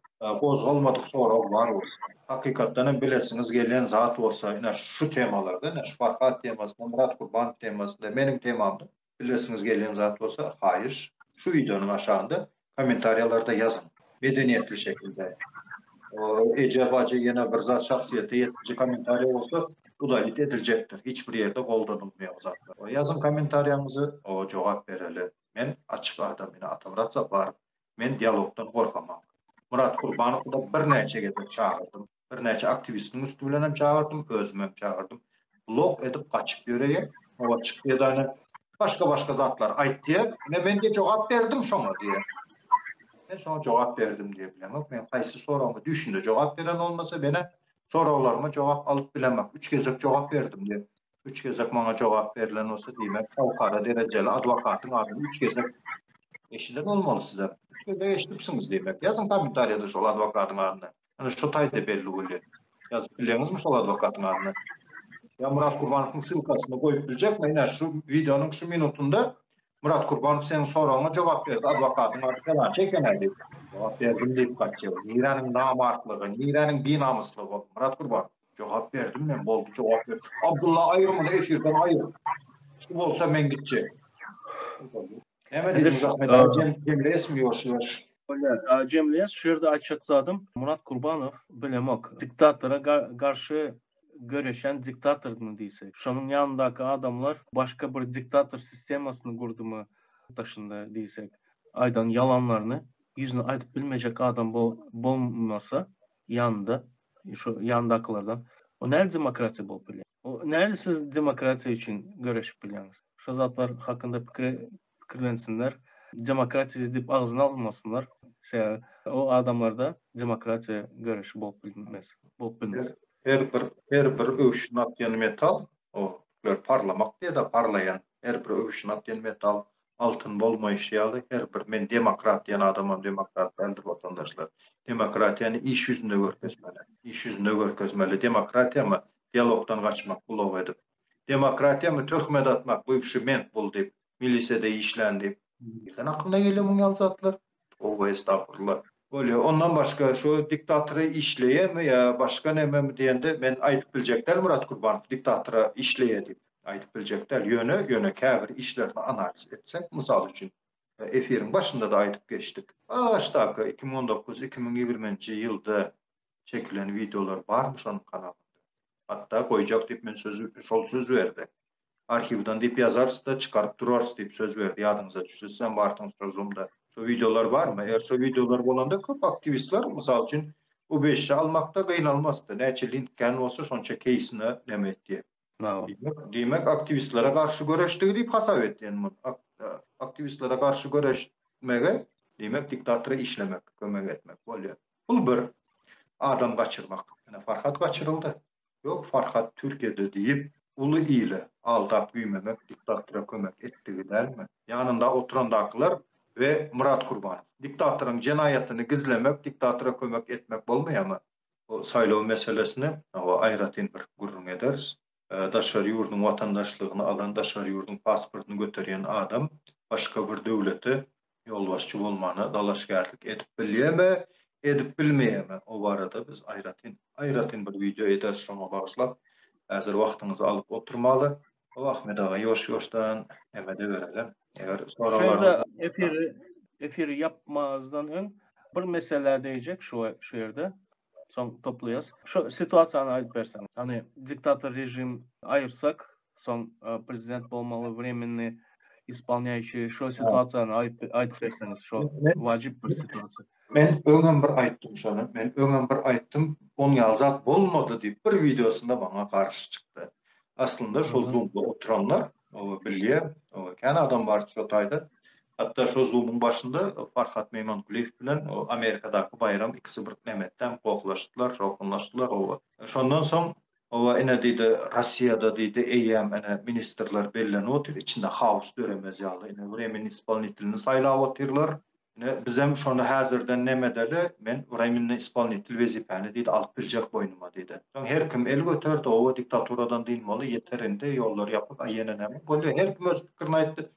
gozgalmadyk sorag bar bolsa hakykatdan hem bilesiňiz gelýän zat bolsa ine şu temalarda ine şu Farhat temasynda Myrat Gurbanow temasynda meniň temamda Bilesiňiz gelýän zat bolsa haýyş şu wideonyň aşagynda kommentariýalarda ýazyň. Medeniýetli şekilde. Eje bajy ýene bir zat şahsyýete ýetiji kommentariýa bolsa udalit ediljekdir. Hiç bir ýerde goldanylmaýar o zatlar. Ýazyň kommentariýaňyzy jogap bereli. Men açyk adam ine Atamyrat Saparow. Men dialogdan gorkamok. Myrat Gurbanowy-da birnäçe gezek çagyrdym. Birnäçe aktiwistiň üsti bilen hem çagyrdym, özüm hem çagyrdym. Blok edip gaçyp ýöreýär. Oba çykýar da başga-başga zatlar aýtýar. Ine men de jogap berdim şoňa diýýär. Men şoňa jogap berdim diýe bilemok. Men haýsy soragyma düýşünde jogap beren bolmasa, menä soraglaryma jogap alyp bilemok. Üç gezek jogap berdim diýýär. Üç gezek maňa jogap berlen bolsa, diýmek, halkara derejeli adwokatyň adyny üç gezek eşiden bolmaly sizem. Üç gezek eşidipsiňiz diýmek. Ýazyň kommentariýada şol adwokatyň adyny. Ine şo taýda belli bolýar. Ýazyp bilýäňizmi şol adwokatyň adyny? Ýa Myrat Gurbanowyň ssylkasyny goýup biljekmi? Ine şu wideonyň şu minutynda Myrat Gurbanow seniň soragyňa jogap berdi, adwokatyň ady felança eken-ä diýip. Jogap berdim diýip gaçýar. Niräniň namartlygy, niräniň binamyslygy ol Myrat Gurbanow? Jogap berdim men, boldy jogap berdim. Abdylla aýyr muny efirden aýyr. Şu bolsa men gitjek. Näme diýdiňiz Ahmet aga, jemleýäsmi ýuwaş-ýuwaş? Bolýar. Jemleýäs, şu ýerde aýtjak zadym, Murat Kurbanow bilemok, diktatora garşy göreşen diktatormy diýsek, şonuň ýanyndaky adamlar başga bir diktator sistemasyny gurdumy daşynda diýsek, aýdan ýalanlaryny ýüzüne aýdyp bilmejek adam bolmasa ýanynda, şu ýanyndakylardan, o nähili demokratiýa bolup bilýär? O nähili siz demokratiýa üçin göreşip bilýäňiz? Şo zatlar hakynda pikir pikirlensinler. Demokratiýa diýip agzyna almasynlar. Sebäbi o adamlarda demokratiýa göreşi bolup bilmez, bolup bilmez. Her bir her bir öwşün atýan metal, o parlamak diýýär-de, parlaýan her bir öwşün atýan metal altyn bolmaýşy ýaly her bir men demokrat diýen adamam demokrat däldir watandaşlar. Demokratiýany iş ýüzünde görkezmeli. Iş ýüzünde görkezmeli. Demokratiýamy dialogdan gaçmak blok edip. Demokratiýamy töhmet atmak bywşy ment bul diýip, milisede işlän diýip. Nirden aklyna gelýär muň ýaly zatlar? Toba estagfurullah. Bolýa, ondan başga şu diktatora işleýärmi ýa başga nememi diýende men aýdyp biljek däl Myrat Gurbanow diktatora işleýär diýip aýdyp biljek däl. Ýöne, ýöne käbir işlerini analiz etsek, mysal üçin, efiriň başynda-da aýdyp geçdik. Başdaky 2019, 2020-nji ýylda çekilen wideolar barmy şonuň kanalynda? Hatda goýjak diýip men söz şol söz berdi. Arhiwdan diýip ýazarys-da çykaryp durarys diýip söz berdi ýadyňyza düşse sizem bardyňyz şo zoomda. Şo wideolar barmy? Eger şo wideolar bolanda köp aktiwistler mysal üçin ubežişe almakda gynalmasdy. Näçe link kän bolsa şonça keýsine neme etýär. Diýmek, diýmek aktiwistlere garşy göreşdigi diýip hasap etýän muny. Aktiwistlere garşy göreşmege diýmek diktatora işlemek, kömek etmek bolýar. Bul bir adam gaçyrmak. Ine Farhat gaçyryldy. Ýok Farhat Türkiýede diýip uly ile aldap güýmemek diktatora kömek etdigi dälmi? Ýanynda oturandakylar we Myrat Kurbanow. Diktatoryň jenaýatyny gizlemek diktatora kömek etmek bolmaýamy? Bu saýlaw meselesini aýratyn bir gürrüň ederis. Daşary ýurduň watandaşlygyny alan, daşary ýurduň pasportyny göterýän adam başga bir döwlete ýolbaşçy bolmana dalaşgärlik edip bilýärmi, edip bilmeýärmi, o barada biz aýratyn, aýratyn bir wideo ederis şoňa bagyşlap. Häzir wagtyňyzy alyp oturmaly. O Ahmet aga ýuwaş-ýuwaşdan neme-de bereli. Eger soraglaryňyz Efiri, efiri ýapmazdan öň bir meselä degjek şu, şu ýerde. Soň toplaýas. Şu situasiýany aýdyp berseň. Hany diktator režim aýyrsak, soň prezident bolmaly wremennyý ispolnýaýuşiý şo situasiýany aýdyp berseňiz şo wajyp bir situasiýa. Men öňem bir aýtdym şony, men öňem bir aýtdym, oň ýaly zat bolmady diýip bir wideosynda maňa garşy çykdy. Aslynda şo zoomda oturanlar bilýär, kän adam bardy şo taýda. Hatda şo zoomyň başynda Farhat Meýmankulyýew bilen Amerikadaky Baýram ikisi bir nemetdäm gohlaşdylar, şowhunlaşdylar oba. Şondan soň oba ine diýdi, Rossiýada diýdi eýýäm ine ministrler bellenip otyr, içinde haos döremez ýaly ine wremennyý ispolnitelini saýlap otyrlar. Ine, bizem şony häzirden neme edeli, men wremennyý ispolnitel wezipäni diýdi, alyp biljek boýnuma diýdi. Soň her kim el göterdi, oba diktaturadan dynmaly, ýeter indi, ýollar ýapyk, aý ýene näme bolýar, her kim öz pikirini aýtdy.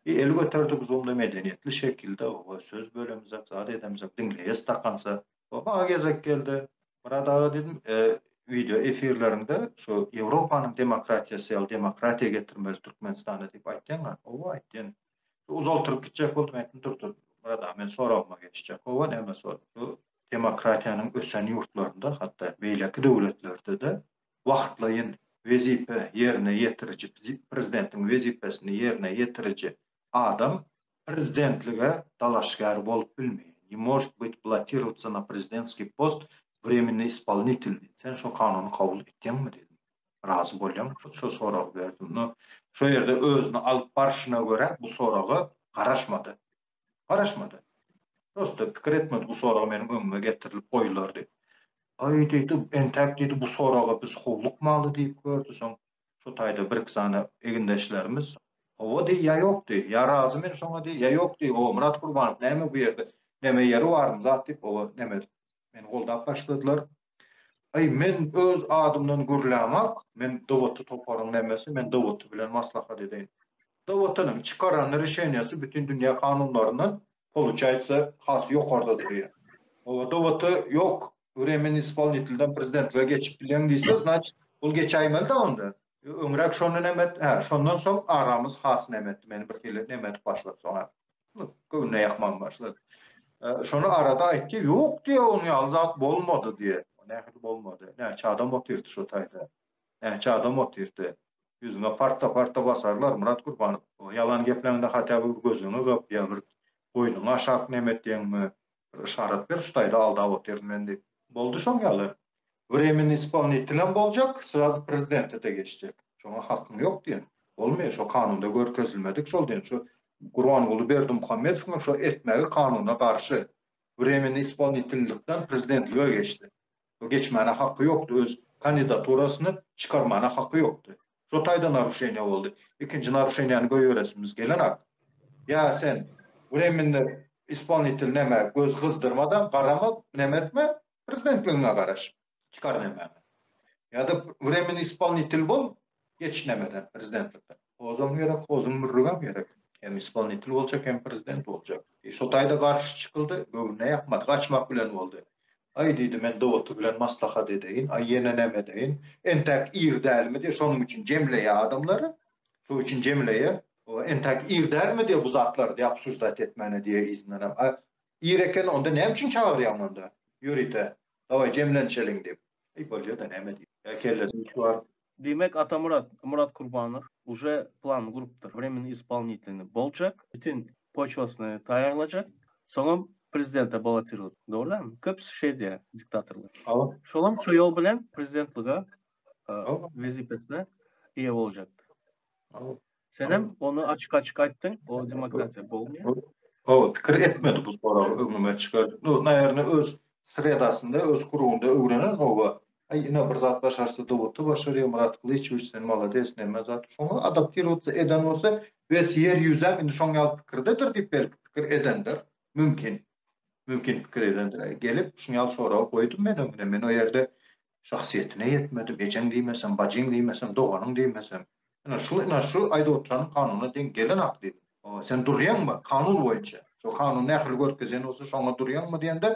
I el göterdik zumda medeniýetli şekilde, oba söz bölemizok, zat edemizok, diňleýäs takansa. Maňa gezek geldi. Myrat aga diýdim, wideo efirleriňde şu Ýewropanyň demokratiýasy ýaly demokratiýa getirmeli Türkmenistana diýip aýtýaň-a? Hawa, aýtýan. Uzaltyryp gitjek boldum, aýtdym, dur, dur, Myrat aga, men soragyma geçjek. Hawa, näme sorag? Şu demokratiýanyň ösen ýurtlarynda, hatda beýleki döwletlerde-de wagtlaýyn wezipe ýerine ýetiriji, prezidentiň wezipesini ýerine ýetiriji adam prezidentlige dalaşgär bolup bilmeýär, ne может быть баллотироваться на prezidentskiý post временный исполнитель diýdi. Sen şo kanuny kabul etýäňmi diýdim. Razy bolýaňmy? Şo soragy berdim. No, şo ýerde özüni alyp barşyna görä bu soraga garaşmady. Garaşmady. Prosta pikir etmedi bu sorag meniň öňüme getirilip goýular diýip. Aý diýdi, entäk diýdi bu soraga biz howlukmaly diýip gördi. Soň Şo taýda birki sany egindeşlerimiz, Hawa diý, ýa ýok diý, ýa razy men şoňa diý, ýa ýok diý, oba Myrat Gurbanow näme bu ýerde, neme ýeri barmy zat diýip, oba neme edip, meni goldap başladylar. Aý, men öz adymdan gürlämak, men DWT toparyň nemesi, men DWT bilen maslahat edeýin. DWT-niň çykaran rişeniýasy bütin dünýä kanunlaryndan, poluçaýtsa, has ýokarda durýar. Oba DWT ýok, Wremennyý ispolnitelden prezidentlige geçip bilýäň diýse, znaçit, ol geçäýmeli-dä onda. Öňräk şony neme et, hä, şondan soň aramyz has neme etdi, meni birhili neme edip başlady soň-a. Göwnüne ýakman başlady. Şony arada aýtdy, ýok diýýär, onuň ýaly zat bolmady diýýär. Nähili bolmady? Näçe adam otyrdy şo taýda? Näçe adam otyrdy? Ýüzüňe parta-parta basarlar, Myrat Gurbanow. Ýalan gepläňde hatda bir gözüňi gyp ýa bir boýnuňy aşak neme etýäňmi? Bir yşarat ber, şu taýda aldap otyryn men diýip. Boldy şoň ýaly. Wremennyý ispolnitelem boljak, srazu prezidente-de geçjek. Şoňa hakyň ýok diýen. Bolmaýar, şo kanunda görkezilmedik şol diýen. Şu Gurbanguly Berdimuhamedowyň şo etmegi kanuna garşy. Wremennyý ispolnitellikden prezidentlige geçdi. Şo geçmäne haky ýokdy, öz kandidaturasyny çykarmana haky ýokdy. Şo taýda naruşeniýe boldy. Ikinji naruşeniýäni goýberesimiz gelenak. Ýa sen wremennyý ispolnitel nämä göz gyzdyrmadan garama neme etme prezidentligiňe garaş. Çykar nemäňi. Ýa-da wremennyý ispolnitel bol geç nemeden prezidentlikden. Hozam gerek hozuň mürrügem gerek. Hem ispolnitel boljak hem prezident boljak. Şo taýda garşy çykyldy göwnüne ýakmady gaçmak bilen boldy. Aý diýdi, men Dawuty bilen maslahat edeýin, aý ýene näme edeýin, entäk ir dälmi diýe, şonuň üçin jemleýä adamlary, şo üçin jemleýä, entäk ir dälmi diýe bu zatlary diýe obsuždat etmäne diýe yzyndanam, a ir eken onda näme üçin çagyrýaň onda ýörite, dawaý jemlenişeliň diýip. Aý bolýa-da näme diýip, ýa kellesinde iş bar. Diýmek Atamyrat, Myrat Kurbanow uje plan gurupdyr, wremennyý ispolnitelnyý boljak, bütin poçwasyny taýýarlajak, soňam prezidente balotirowat. Dogry dälmi? Köpüsi şeý diýýär diktatorlar. Şolam şo ýol bilen prezidentlige wezipesine eýe boljakdy. Senem ony açyk-açyk aýtdyň, o demokratiýa bolmaýar. Hawa, pikir etmedi bu soragy öňüme çykar. Nu, nawerno, öz sredasynda, öz krugynda öwrenen hawa. Aý, ine bir zat başarsa Dawuty başarýar, Myrat Gylyçewiç sen malades, neme zat. Şoňa adaptirowatsa eden bolsa, wes ýer ýüzem indi şoň ýaly pikirdedir diýip belki pikir edendir. Mümkin. Mümkin pikir edendir. Aý, gelip şuň ýaly soragy goýdum men öňüne. Men o ýerde Şahsyýetine ýetmedim, ejeň diýmesem, bajyň diýmesem, doganyň diýmesem. Ine şu, ine şu aýdyp oturanyň kanuna deň gelenak diýdim. Sen durýaňmy kanun boýunça? Şo kanun nähili görkezýän bolsa şoňa durýaňmy diýende,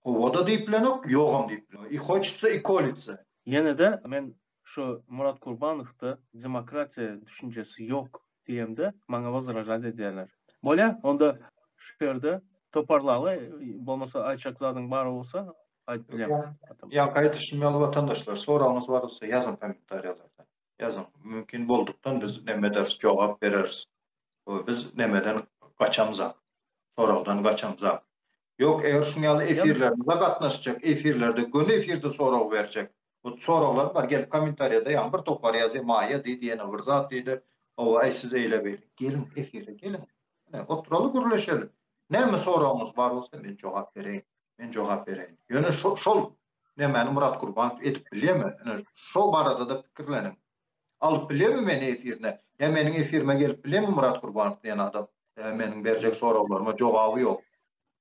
hawa-da diýip bilenok, ýogam diýip bilenok. I hoçitsa, i kolitsa. Ýene-de men şu Murat Kurbanowda demokratiýa düşünjesi ýok diýemde maňa wozražat edýärler. Bolýa, onda şu ýerde toparlaly, bolmasa aýtjak zadyň bar bolsa. Aýdyp bilemok. Ýaňky aýdyşym ýaly watandaşlar soragyňyz bar bolsa ýazyň kommentariýalarda. Ýazyň. Mümkin boldukdan biz neme ederis, jogap bereris. Biz nemeden gaçamzak. Soragdan gaçamzak. Ýok, eger şuň ýaly efirlerimize gatnaşjak, efirlerde göni efirde sorag berjek. Bu soraglar bar, gelip kommentariýada ýaňy bir topar ýazýar, Maýa diýdi, ýene bir zat diýdi. Hawa, äý siz eýle beýle. Geliň efire geliň. Ine, oturaly gürleşeli. Näme soragyňyz bar bolsa men jogap bereýin. Men jogap bereýin. Ýöne şo şol nämäni Myrat Gurbanow edip bilýärmi? Ine, şo barada-da pikirleniň. Alyp bilýärmi meni efirine? Ýa meniň efirime gelip bilýärmi Myrat Gurbanow diýen adam? Ýa meniň berjek soraglaryma jogaby ýok.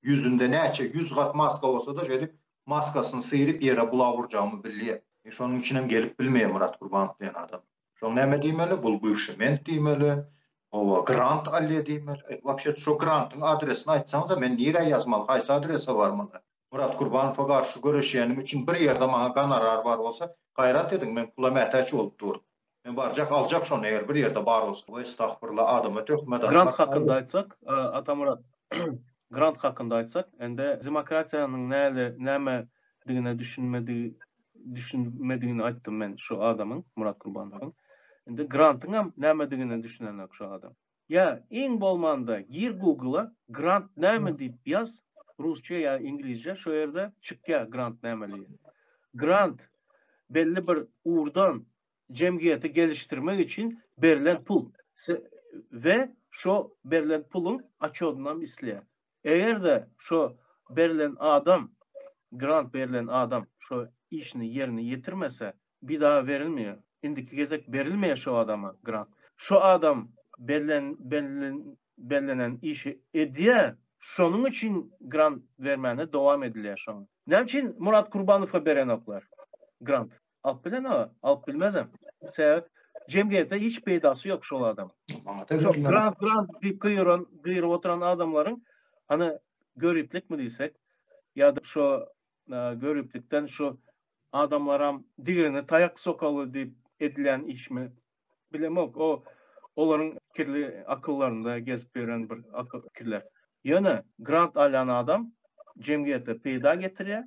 Ýüzünde näçe ýüz gat maska bolsa-da şeýdip maskasyny syryp ýere bulap urjagymy bilýär. E şonuň üçinem gelip bilmeýär Myrat Gurbanow diýen adam. Şoň näme diýmeli? Bul bywşy ment diýmeli. Hawa, grant alýa diýmeli. E wapşet şo grantyň adresini aýtsaňyza men nirä ýazmaly, haýsy adrese barmaly? Myrat Gurbanowa garşy göreşýänim üçin bir ýerde maňa gonorar bar bolsa, gaýrat ediň, men pula mätäç bolup durun. Men barjak, aljak şony eger bir ýerde bar bolsa. Weý estagfurullah, adama töhmet Grant atmak hakynda aýtsak, Atamyrat, grant hakynda aýtsak, indi demokratiýanyň näle, nämedigine düşünmedigi, düşünmedigini aýtdym men şu adamyň, Myrat Gurbanowyň. Indi grantyňam nämedigine düşünenok şu adam. Ýa iň bolmanda gir Google-a grant näme diýip ýaz, rusça ýa iňlizçe şo ýerde çykýar grant nämeligi. Grant belli bir ugurdan jemgyýeti gelişdirmek üçin berlen pul we şo berlen puluň otçodynam isleýär. Eger-de şo berlen adam, grant berlen adam şo işini ýerine ýetirmese, bir daha berilmeýär. Indiki gezek berilmeýär şo adama grant. Şo adam bellen bellen bellenen işi edýär, şonuň üçin grant bermäne dowam edilýär şoňa. Näme üçin Murat Kurbanowa berenoklar grant? Alyp bilenok, alyp bilmezem. Sebäbi jemgyýete hiç peýdasy ýok şol adamyň. Şo grant grant diýip gygyran gygyryp oturan adamlaryň hany göriplikmi diýsek ýa-da şo göriplikden şu adamlaram digrine taýak sokaly diýip edilýän işmi bilemok. O olaryň kirli akyllarynda gezip ýören bir akyl pikirler. Ýöne grant alýan adam jemgyýete peýda getirýär,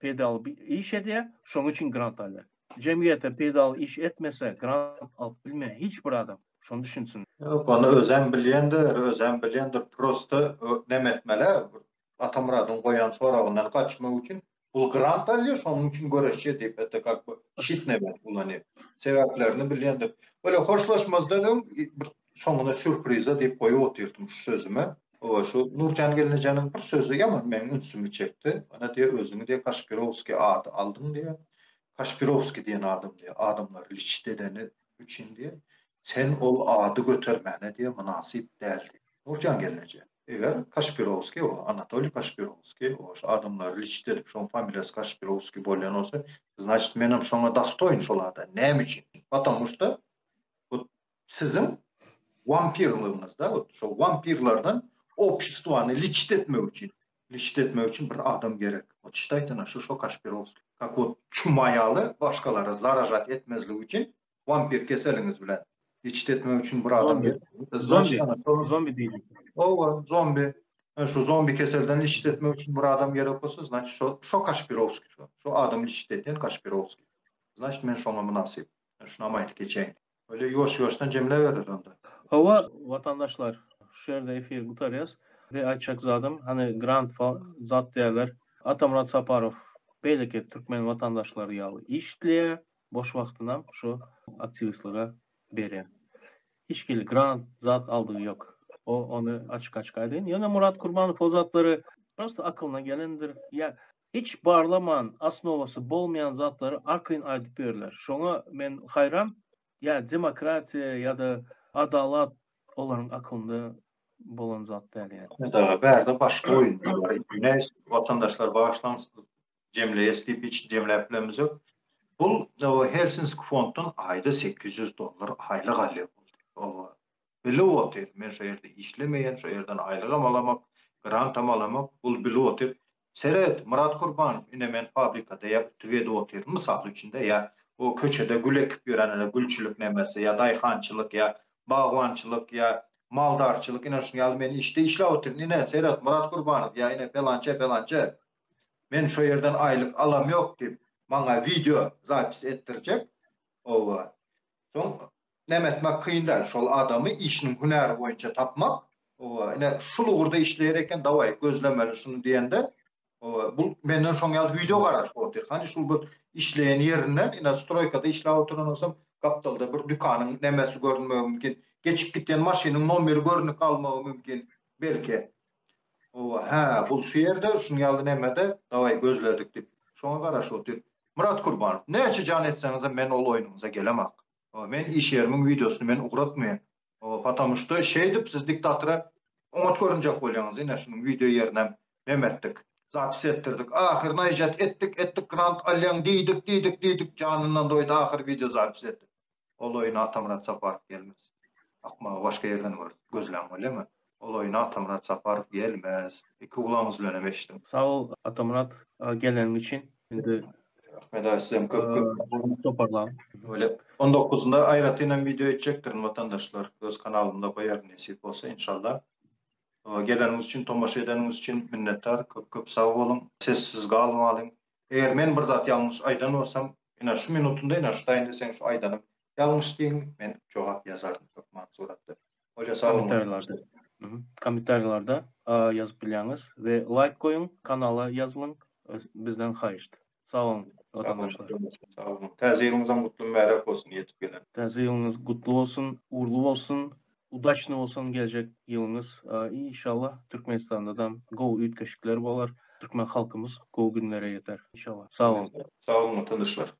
peýdaly bir iş edýär, şonuň üçin grant alýar. Jemgyýete peýdaly iş etmese grant alyp bilmeýär hiç bir adam. Şony düşünsin. Ýok, ony özem bilýändir, özem bilýändir. Prosta neme etmeli, Atamyradyň goýan soragyndan gaçmak üçin bul grant alýar, şonuň üçin göreşýär diýip, это как бы şit neme ulanyp. Sebäplerini bilýändir. Böyle hoşlaşmazdan öň bir soňuna sýurpriza diýip goýup otyrdym şu sözümi. Hawa, şu Nurjan gelnejäniň bir sözi ýaman meniň ünsümi çekdi. Ana diýýär, özüňi diýýär, Kaşpirowskiý ady aldyň diýýär. Kaşpirowskiý diýen adam diýýär, adamlary liçit edeni üçin diýýär, sen ol ady götermäne diýýär, mynasyp däl diýýär. Nurjan gelneje. Eger Kaşpirowskiý, o Anatoliý Kaşpirowskiý, o şu adamlary liçit edip, şoň familiýasy Kaşpirowskiý bolýan bolsa, znaçit menem şoňa dostoýn şol ada. Näme üçin? Potomu şto bu siziň wampirligiňizde, wot şo wampirlerden obşestwany liçit etmek üçin, liçit etmek üçin bir adam gerek. Wot şitaýte na şu şo Kaşpirowskiý. Kak wot çuma ýaly başgalary zaražat etmezlik üçin Wampir keseliňiz bilen. Içit etmek üçin bir adam gerek. Zombi. Zombi diýjek. Owa, zombi. Şu zombi keselden içit etmek üçin bir adam gerek bolsa, значит, şo şo Kaşpirowskiý şo. Şo adamy içit edýän Kaşpirowskiý. Значит, men şoňa mynasyp. Şunam aýdyp geçeýin. Öyle ýuwaş-ýuwaşdan jemläberer onda. Hawa, watandaşlar, şu ýerde efiri gutarýas. We aýtjak zadym, hany grant zat diýýärler. Atamyrat Saparow beýleki türkmen watandaşlary ýaly işleýär. Boş wagtynam şu aktiwistlige berýär. Hiç hili grant zat aldygy ýok. O ony açyk-açyk aýdaýyn. Ýöne Murat Kurbanow o zatlary prosto akylyna gelendir ýa hiç barlaman osnowasy bolmaýan zatlary arkaýyn aýdyp ýörler. Şoňa men haýran. Ýa demokratiýa ýa-da adalat olaryň akylynda bolan zat däl ýaly. Daga bärde başga oýunlar bar. Ine watandaşlar bagyşlaň jemleýäs diýip hiç jemläp bilemizok. Bul Helsinski fonddan aýda 800 dollar aýlyk alýar boldy. Oba. Bilip otyr, men şo ýerde işlemeýän, şo ýerden aýlygam alamok, grantam alamok, bul bilip otyr. Seret, Myrat Kurbanow, ine men fabrikada ýa ütük edip otyryn, mysal üçin-de, ýa o köçede gül ekip ýören ine gülçülik nemesi, ýa daýhançylyk, ýa bagbançylyk, ýa maldarçylyk, ine şuny ýaly men işde işläp otyryn, ine, seret, Myrat Kurbanow, ýa ine pelança, pelança. Men şo ýerden aýlyk alam ýok diýip, maňa wideo zapis etdirjek. Owa. Soň näme etmek kyn däl, şol adamy işiniň hünäri boýunça tapmak. Owa, ine şul ugurda işleýär eken, dawaý gözlemeli şuny diýende, owa, bu menden şoň ýaly wideo garaşyp otyr. Hany şul bir işleýän ýerinden, ine stroýkada işläp oturan bolsam, gapdalda bir dükanyň nemesi görünmegi mümkin. Geçip gitýän maşynyň nomeri görnüp galmagy mümkin, belki. Owa, hä, bul şu ýerde, şuň ýaly nemede, dawaý gözledik diýip, şoňa garaşyp otyr. Myrat Kurbanow, näçe jan etseňizem men ol oýnuňyza gelemak. Owa, men iş ýerimiň wideosyny men ugratmaýan. Owa, patamu şto şeýdip siz diktatora oňat görünjek bolýaňyz, ine şunuň wideo ýerinem neme etdik, zapis etdirdik, ahyr naýjat etdik, etdik grant alýaň diýdik, diýdik, diýdik, janyndan doýdy ahyr wideo zapis etdi. Ol oýuna Atamyrat Saparow gelmez. Akmagy başga ýerden gör, gözläň bolýamy? Ol oýuna Atamyrat Saparow gelmez. Iki gulagyňyz bilenem eşidiň. Sag bol Atamyrat geleniň üçin. Indi Rahmet aga sizem köp köp toparlaň. Öyle. On dokuzynda aýratynam wideo etjekdirin watandaşlar. Öz kanalymda goýaryn nesip bolsa inşallah. Geleniňiz üçin, tomaşa edeniňiz üçin minnetdar. Köp köp sag boluň. Sessiz galmalyň. Eger men bir zat ýalňyş aýdan bolsam, ine şu minutynda ine şu taýynda seň şu aýdanyň ýalňyş diýiň, men jogap ýazaryn hökman suratda. Bolýa sag boluň. Kommentariýalarda. Kommentariýalarda ýazyp bilýäňiz we laýk goýuň, kanala ýazylyň bizden haýyşt. Sag boluň watandaşlar. Sag boluň. Täze ýylyňyzam gutly mübärek bolsun ýetip gelen. Täze ýylyňyz gutly bolsun, ugurly bolsun, udaçny bolsun geljek ýylyňyz. Inşallah Türkmenistandadam gowy üýtgeşikler bolar. Türkmen halkymyz gowy günlere ýeter. Inşallah. Sag boluň. Sag boluň watandaşlar.